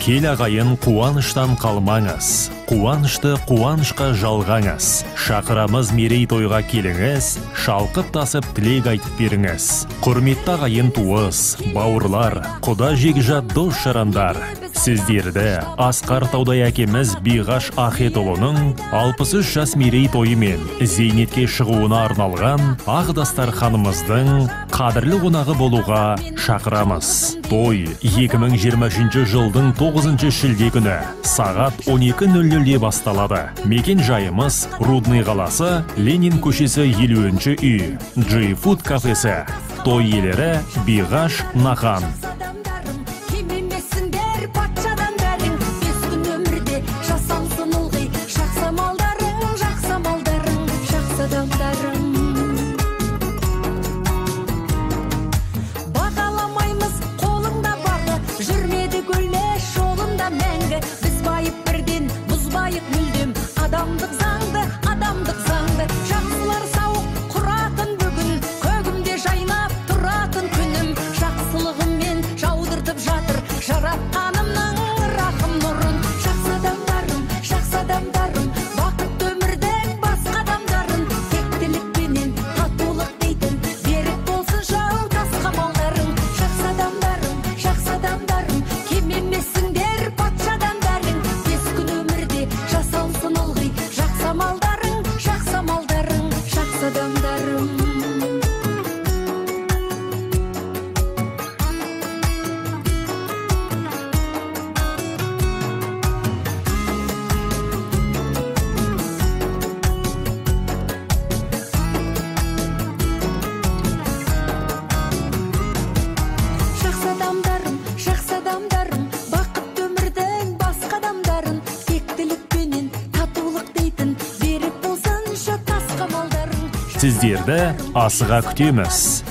Кел ағайын, қуаныштан қалмаңыз, қуанышты қуанышқа жалғаңыз. Шақырамыз мерейтойға келіңіз, шалқып тасып тілек айтып беріңіз. Құрметті ағайын туыс, бауырлар, құда жекжат дос жарандар, сіздерді асқар таудай әкеміз Биғаш Ахетұлының 63 жас мерейтойымен зейнетке шығуына арналған ақ дастарханымыздың қадірлі қонағы болуға шақырамыз. Той 2023 жылдың 9 шілде күні сағат 12:00-де басталады. Мекен жайымыз Рудный қаласы, Ленин көшесі 50 үй, G-Food кафесі. Той иелері Биғаш Нахан. Сіздерді асыға күтеміз.